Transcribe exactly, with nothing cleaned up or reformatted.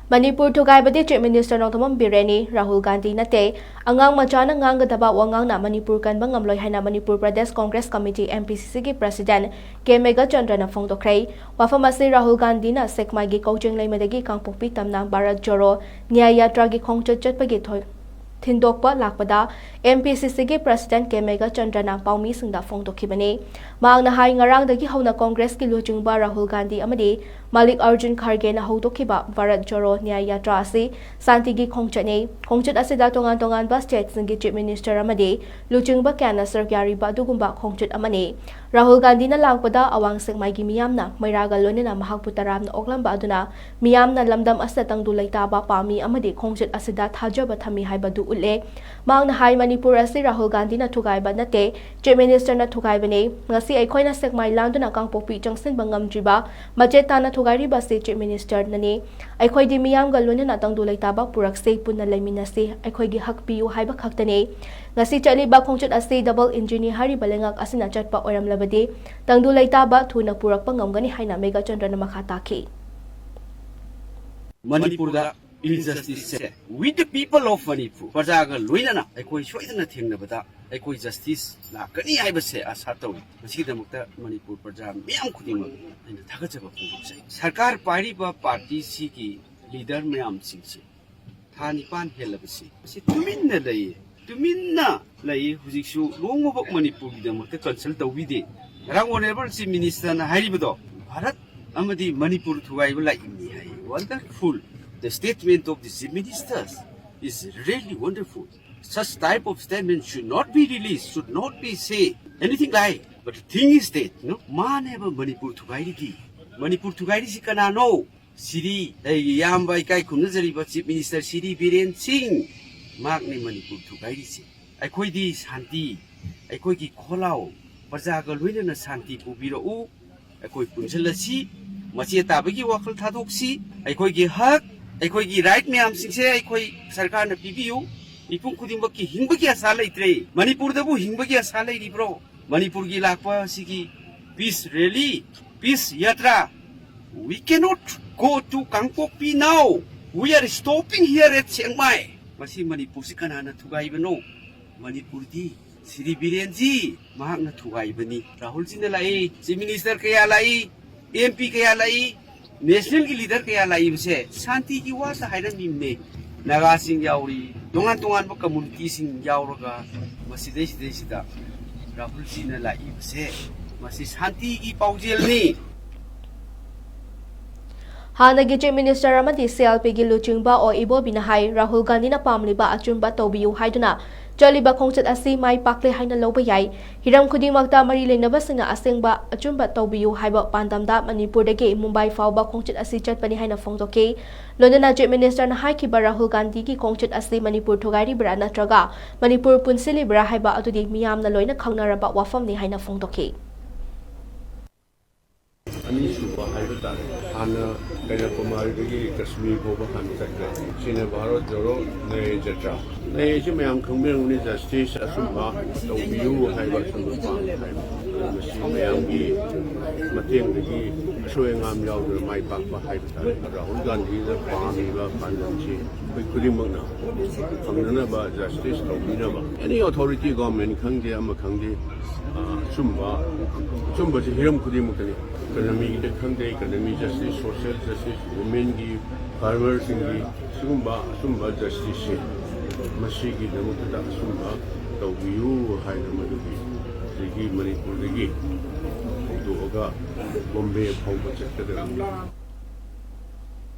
Manipur ꯊꯨꯒꯥꯏꯕꯗꯤ Chief Minister Nongthombam ꯕꯤꯔꯦꯟꯅꯤ, Rahul Gandhi ꯅꯠꯇꯦ꯫ ꯑꯉꯥꯡ ꯃꯆꯥꯅ ꯉꯥꯡꯒꯗꯕ ꯋꯥꯉꯥꯡꯅ ꯃꯅꯤꯄꯨꯔ ꯀꯟꯕ ꯉꯝꯂꯣꯏ ꯍꯥꯏꯅ Manipur Pradesh Congress committee, M P C C ꯒꯤ President ꯀꯦ ꯃꯦꯘꯆꯟꯗ꯭ꯔꯅ ꯐꯣꯡꯗꯣꯛꯈ꯭ꯔꯦ꯫ ꯋꯥꯐꯝ ꯑꯁꯤ ꯔꯥꯍꯨꯜ ꯒꯥꯟꯙꯤꯅ ꯁꯦꯛꯃꯥꯏꯒꯤ ꯀꯧꯖꯦꯡ ꯂꯩꯃꯗꯒꯤ ꯀꯥꯡꯄꯣꯛꯄꯤ ꯇꯝꯅ ꯚꯥꯔꯠ ꯖꯣꯔꯣ ꯅ꯭ꯌꯥꯌ ꯌꯥꯇ꯭ꯔꯥꯒꯤ ꯈꯣꯡꯆꯠ ꯆꯠꯄꯒꯤ ꯊꯣꯏ-, ꯊꯤꯟꯗꯣꯛꯄ ꯂꯥꯛꯄꯗ M P C C ꯒꯤ President ꯀꯦ ꯃꯦꯘꯆꯟꯗ꯭ꯔꯅ ꯄꯥꯎꯃꯤꯁꯤꯡꯗ ꯐꯣꯡꯗꯣꯛꯈꯤꯕꯅꯤ꯫ ꯃꯍꯥꯛꯅ ꯍꯥꯏ, ꯉꯔꯥꯡꯗꯒꯤ ꯍꯧꯅ ꯀꯣꯡꯒ꯭ꯔꯦꯁꯀꯤ ꯂꯨꯆꯤꯡꯕ ꯔꯥꯍꯨꯜ ꯒꯥꯟꯙꯤ ꯑꯃꯗꯤ ꯃꯥꯂꯤꯛ ꯑꯔꯖꯨꯟ ꯈꯥꯔꯒꯦꯅ ꯍꯧꯗꯣꯛꯈꯤꯕ ꯚꯥꯔꯠ ꯖꯣꯔꯣ ꯅ꯭ꯌꯥꯌ ꯌꯥꯇ꯭ꯔꯥ ꯑꯁꯤ ꯁꯥꯟꯇꯤꯒꯤ ꯈꯣꯡꯆꯠꯅꯤ꯫ ꯈꯣꯡꯆꯠ ꯑꯁꯤꯗ ꯇꯣꯉꯥꯟ ꯇꯣꯉꯥꯟꯕ stateꯁꯤꯡꯒꯤ Chief Minister ꯑꯃꯗꯤ ꯂꯨꯆꯤꯡꯕ ꯀꯌꯥꯅ ꯁꯔꯨꯛ ꯌꯥꯔꯤꯕ ꯑꯗꯨꯒꯨꯝꯕ ꯈꯣꯡꯆꯠ ꯑꯃꯅꯤ꯫ ꯔꯥꯍꯨꯜ ꯒꯥꯟꯙꯤꯅ ꯂꯥꯛꯄꯗ ꯑꯋꯥꯡ ꯁꯦꯛꯃꯥꯏꯒꯤ ꯃꯤꯌꯥꯝꯅ ꯃꯩꯔꯥꯒ ꯂꯣꯏꯅꯅ ꯃꯍꯥꯛꯄꯨ ꯇꯔꯥꯝꯅ ꯑꯣꯛꯂꯝꯕ ꯑꯗꯨꯅ ꯃꯤꯌꯥꯝꯅ ꯂꯝꯗꯝ ꯑꯁꯤꯗ ꯇꯪꯗꯨ ꯂꯩꯇꯥꯕ ꯄꯥꯝꯃꯤ ꯑꯃꯗꯤ ꯈꯣꯡꯆꯠ ꯑꯁꯤꯗ ꯊꯥꯖꯕ ꯊꯝꯃꯤ ꯍꯥꯏꯕꯗꯨ ꯎꯠꯂꯦ꯫ ꯃꯍꯥꯛꯅ ꯍꯥꯏ, ꯃꯅꯤꯄꯨꯔ ꯑꯁꯤ ꯔꯥꯍꯨꯜ ꯒꯥꯟꯙꯤꯅ ꯊꯨꯒꯥꯏꯕ ꯅꯠꯇꯦ, Chief Ministerꯅ ꯊꯨꯒꯥꯏꯕꯅꯤ꯫ ꯉꯁꯤ ꯑꯩꯈꯣꯏꯅ ꯁꯦꯛꯃꯥꯏ ꯂꯥꯟꯗꯨꯅ ꯀꯥꯡꯄꯣꯛꯄꯤ ꯆꯪꯁꯤꯟꯕ ꯉꯝꯗ꯭ꯔꯤꯕ, ꯃꯆꯦꯠ ꯇꯥꯅ ꯊꯨꯒꯥꯏꯔꯤꯕ ꯑꯁꯤ Chief Ministerꯅꯅꯤ꯫ ꯑꯩꯈꯣꯏꯗꯤ ꯃꯤꯌꯥꯝꯒ ꯂꯣꯏꯅꯅ ꯇꯪꯗꯨ ꯂꯩꯇꯥꯕ ꯄꯨꯔꯛꯁꯤ, ꯄꯨꯟꯅ ꯂꯩꯃꯤꯟꯅꯁꯤ, ꯑꯩꯈꯣꯏꯒꯤ ꯍꯛ ꯄꯤꯌꯨ ꯍꯥꯏꯕ ꯈꯛꯇꯅꯤ꯫ ꯉꯁꯤ ꯆꯠꯂꯤꯕ ꯈꯣꯡꯆꯠ ꯑꯁꯤ double engineꯅꯤ ꯍꯥꯏꯔꯤꯕ ꯂꯩꯉꯥꯛ ꯑꯁꯤꯅ ꯆꯠꯄ ꯑꯣꯏꯔꯝꯂꯕꯗꯤ ꯇꯪꯗꯨ ꯂꯩꯇꯥꯕ ꯊꯨꯅ ꯄꯨꯔꯛꯄ ꯉꯝꯒꯅꯤ ꯍꯥꯏꯅ ꯃꯦꯘꯆꯟꯗ꯭ꯔꯅ ꯃꯈꯥ ꯇꯥꯈꯤ꯫ ꯃꯅꯤꯄꯨꯔꯗ injusticeꯁꯦ with the people of Manipur, ꯄ꯭ꯔꯖꯥꯒ ꯂꯣꯏꯅꯅ ꯑꯩꯈꯣꯏ ꯁꯣꯏꯗꯅ ꯊꯦꯡꯅꯕꯗ ꯑꯩꯈꯣꯏ justice ꯂꯥꯛꯀꯅꯤ ꯍꯥꯏꯕꯁꯦ ꯑꯥꯁꯥ ꯇꯧꯏ꯫ ꯃꯁꯤꯒꯤꯗꯃꯛꯇ ꯃꯅꯤꯄꯨꯔ ꯄ꯭ꯔꯖꯥ ꯃꯤꯌꯥꯝ ꯈꯨꯗꯤꯡꯃꯛ ꯑꯩꯅ ꯊꯥꯒꯠꯆꯕ ꯐꯣꯡꯗꯣꯛꯆꯩ꯫ ꯁꯔꯀꯥꯔ ꯄꯥꯏꯔꯤꯕ partyꯁꯤꯒꯤ leader ꯃꯌꯥꯝꯁꯤꯡꯁꯦ ꯊꯥ ꯅꯤꯄꯥꯟ ꯍꯦꯜꯂꯕꯁꯤ ꯃꯁꯤ ꯇꯨꯃꯤꯟꯅ ꯂꯩꯌꯦ, ꯇꯨꯃꯤꯟꯅ ꯂꯩꯌꯦ꯫ ꯍꯧꯖꯤꯛꯁꯨ ꯅꯣꯡꯃꯐꯥꯎ ꯃꯅꯤꯄꯨꯔꯒꯤꯗꯃꯛꯇ consult ꯇꯧꯕꯤꯗꯦ꯫ ꯉꯔꯥꯡ Honourable Chief Ministerꯅ ꯍꯥꯏꯔꯤꯕꯗꯣ, ꯚꯥꯔꯠ ꯑꯃꯗꯤ ꯃꯅꯤꯄꯨꯔ ꯊꯨꯒꯥꯏꯕ ꯂꯥꯛꯏꯕꯅꯤ ꯍꯥꯏ꯫ Wonderful. The statement of the Chief Minister is really wonderful. Such type of statement should not be released, should not be say anything like. But the thing is that, no, ꯃꯥꯅꯦꯕ Manipur ꯊꯨꯒꯥꯏꯔꯤꯗꯤ꯫ Manipur ꯊꯨꯒꯥꯏꯔꯤꯁꯤ ꯀꯅꯥꯅꯣ? ꯁꯤꯗꯤ ꯑꯩꯒꯤ ꯏꯌꯥꯝꯕ ꯏꯀꯥꯏ ꯈꯨꯝꯅꯖꯔꯤꯕ Chief Minister ꯁꯤꯗꯤ ꯕꯤꯔꯦꯟ ꯁꯤꯡ, ꯃꯍꯥꯛꯅꯤ ꯃꯅꯤꯄꯨꯔ ꯊꯨꯒꯥꯏꯔꯤꯁꯦ꯫ ꯑꯩꯈꯣꯏꯗꯤ ꯁꯥꯟꯇꯤ, ꯑꯩꯈꯣꯏꯒꯤ ꯈꯣꯜꯂꯥꯎ, ꯄ꯭ꯔꯖꯥꯒ ꯂꯣꯏꯅꯅ ꯁꯥꯟꯇꯤ ꯄꯨꯕꯤꯔꯛꯎ꯫ ꯑꯩꯈꯣꯏ ꯄꯨꯟꯁꯤꯜꯂꯁꯤ, ꯃꯆꯦ ꯇꯥꯕꯒꯤ ꯋꯥꯈꯜ ꯊꯥꯗꯣꯛꯁꯤ꯫ ꯑꯩꯈꯣꯏꯒꯤ ꯍꯛ, ꯑꯩꯈꯣꯏꯒꯤ right ꯃꯌꯥꯝꯁꯤꯡꯁꯦ ꯑꯩꯈꯣꯏ ꯁꯔꯀꯥꯔꯅ ꯄꯤꯕꯤꯌꯨ꯫ ꯃꯤꯄꯨꯝ ꯈꯨꯗꯤꯡꯃꯛꯀꯤ ꯍꯤꯡꯕꯒꯤ ꯑꯁꯥ ꯂꯩꯇ꯭ꯔꯦ꯫ ꯃꯅꯤꯄꯨꯔꯗꯕꯨ ꯍꯤꯡꯕꯒꯤ ꯑꯁꯥ ꯂꯩꯔꯤꯕ꯭ꯔꯣ? ꯃꯅꯤꯄꯨꯔꯒꯤ ꯂꯥꯛꯄ ꯑꯁꯤꯒꯤ peace rally, peace ꯌꯥꯇ꯭ꯔꯥ, we cannot go to Kangpokpi now. We are stopping here at ꯁꯦꯛꯃꯥꯏ꯫ ꯃꯁꯤ ꯃꯅꯤꯄꯨꯔꯁꯤ ꯀꯅꯥꯅ ꯊꯨꯒꯥꯏꯕꯅꯣ? ꯃꯅꯤꯄꯨꯔꯗꯤ ꯁ꯭ꯔꯤ ꯕꯤꯔꯦꯟꯖꯤ ꯃꯍꯥꯛꯅ ꯊꯨꯒꯥꯏꯕꯅꯤ꯫ ꯔꯥꯍꯨꯜꯖꯤꯅ ꯂꯥꯛꯏ, Chief Minister ꯀꯌꯥ ꯂꯥꯛꯏ, M P ꯀꯌꯥ ꯂꯥꯛꯏ, national ꯒꯤ leader ꯀꯌꯥ ꯂꯥꯛꯏꯕꯁꯦ ꯁꯥꯟꯇꯤꯒꯤ ꯋꯥꯇ ꯍꯥꯏꯔꯝꯃꯤꯕꯅꯦ꯫ ꯅꯥꯒꯥꯁꯤꯡ ꯌꯥꯎꯔꯤ, ꯇꯣꯉꯥꯟ ꯇꯣꯉꯥꯟꯕ community ꯁꯤꯡ ꯌꯥꯎꯔꯒ ꯃꯁꯤꯗꯩꯁꯤꯗꯩꯁꯤꯗ ꯔꯥꯍꯨꯜꯖꯤꯅ ꯂꯥꯛꯏꯕꯁꯦ ꯃꯁꯤ ꯁꯥꯟꯇꯤꯒꯤ ꯄꯥꯎꯖꯦꯜꯅꯤ꯫ ꯍꯥꯟꯅꯒꯤ Chief Minister ꯑꯃꯗꯤ C L P ꯒꯤ ꯂꯨꯆꯤꯡꯕ ꯑꯣ ꯏꯕꯣꯕꯤꯅ ꯍꯥꯏ, ꯔꯥꯍꯨꯜ ꯒꯥꯟꯙꯤꯅ ꯄꯥꯝꯂꯤꯕ ꯑꯆꯨꯝꯕ ꯇꯧꯕꯤꯌꯨ ꯍꯥꯏꯗꯨꯅ ꯆꯠꯂꯤꯕ ꯈꯣꯡꯆꯠ ꯑꯁꯤ ꯃꯥꯏ ꯄꯥꯛꯂꯦ ꯍꯥꯏꯅ ꯂꯧꯕ ꯌꯥꯏ꯫ ꯍꯤꯔꯝ ꯈꯨꯗꯤꯡꯃꯛꯇ ꯃꯔꯤ ꯂꯩꯅꯕꯁꯤꯡꯅ ꯑꯁꯦꯡꯕ ꯑꯆꯨꯝꯕ ꯇꯧꯕꯤꯌꯨ ꯍꯥꯏꯕ ꯄꯥꯟꯗꯝꯗ ꯃꯅꯤꯄꯨꯔꯗꯒꯤ ꯃꯨꯝꯕꯥꯏ ꯐꯥꯎꯕ ꯈꯣꯡꯆꯠ ꯑꯁꯤ ꯆꯠꯄꯅꯤ ꯍꯥꯏꯅ ꯐꯣꯡꯗꯣꯛꯈꯤ꯫ ꯂꯣꯏꯅꯅ Chief Minister ꯅ ꯍꯥꯏꯈꯤꯕ ꯔꯥꯍꯨꯜ ꯒꯥꯟꯙꯤꯒꯤ ꯈꯣꯡꯆꯠ ꯑꯁꯤ ꯃꯅꯤꯄꯨꯔ ꯊꯨꯒꯥꯏꯔꯤꯕ꯭ꯔꯥ ꯅꯠꯇ꯭ꯔꯒ ꯃꯅꯤꯄꯨꯔ ꯄꯨꯟꯁꯤꯜꯂꯤꯕ꯭ꯔꯥ ꯍꯥꯏꯕ ꯑꯗꯨꯗꯤ ꯃꯤꯌꯥꯝꯅ ꯂꯣꯏꯅ ꯈꯪꯅꯔꯕ ꯋꯥꯐꯝꯅꯤ ꯍꯥꯏꯅ ꯐꯣꯡꯗꯣꯛꯈꯤ꯫ ꯑꯅꯤꯁꯨꯕ ꯍꯥꯏꯕ ꯇꯥꯔꯦ꯫ ꯍꯥꯟꯅ ꯀꯟꯌꯥꯀꯨꯃꯥꯔꯤꯗꯒꯤ ꯀꯁꯃꯤꯔ ꯐꯥꯎꯕ ꯍꯥꯟꯅ ꯆꯠꯈ꯭ꯔꯦ꯫ ꯁꯤꯅ ꯚꯥꯔꯠ ꯖꯣꯔꯣ ꯅ꯭ꯌꯥꯌ ꯖꯇ꯭ꯔꯥ꯫ ꯅ꯭ꯌꯥꯌꯁꯤ ꯃꯌꯥꯝ ꯈꯪꯕꯤꯔꯝꯒꯅꯤ, justice ꯑꯆꯨꯝꯕ ꯇꯧꯕꯤꯌꯨ ꯍꯥꯏꯕ ꯑꯆꯨꯝꯕ ꯄꯥꯝꯃꯤ ꯍꯥꯏꯕ꯫ ꯑꯗꯨ ꯃꯁꯤ ꯃꯌꯥꯝꯒꯤ ꯃꯇꯦꯡꯗꯒꯤ ꯑꯁꯣꯏ ꯑꯉꯥꯝ ꯌꯥꯎꯗꯅ ꯃꯥꯏ ꯄꯥꯛꯄ ꯍꯥꯏꯕ ꯇꯥꯔꯦ꯫ ꯔꯥꯍꯨꯜ ꯒꯥꯟꯙꯤꯅ ꯄꯥꯝꯃꯤꯕ ꯄꯥꯟꯗꯝꯁꯤ ꯑꯩꯈꯣꯏ ꯈꯨꯗꯤꯡꯃꯛꯅ ꯐꯪꯅꯅꯕ, justice ꯇꯧꯕꯤꯅꯕ, any authority, government ꯈꯪꯗꯦ, ꯑꯃ ꯈꯪꯗꯦ, ꯑ, ꯑꯆꯨꯝꯕ, ꯑꯆꯨꯝꯕꯁꯤ ꯍꯤꯔꯝ ꯈꯨꯗꯤꯡꯃꯛꯇꯅꯤ꯫ Economy ꯒꯤꯗ ꯈꯪꯗꯦ, economy justice, social justice, women ꯒꯤ, farmer ꯁꯤꯡꯒꯤ, ꯁꯤꯒꯨꯝꯕ ꯑꯆꯨꯝꯕ justice ꯁꯦ, ꯃꯁꯤꯒꯤꯗꯃꯛꯇꯗ ꯑꯆꯨꯝꯕ ꯇꯧꯕꯤꯌꯨ ꯍꯥꯏꯅ ꯃꯗꯨꯒꯤ ꯑꯗꯒꯤ ꯃꯅꯤꯄꯨꯔꯗꯒꯤ ꯍꯧꯗꯣꯛꯑꯒ ꯕꯣꯝꯕꯦ ꯐꯥꯎꯕ ꯆꯠꯀꯗꯕꯅꯤ꯫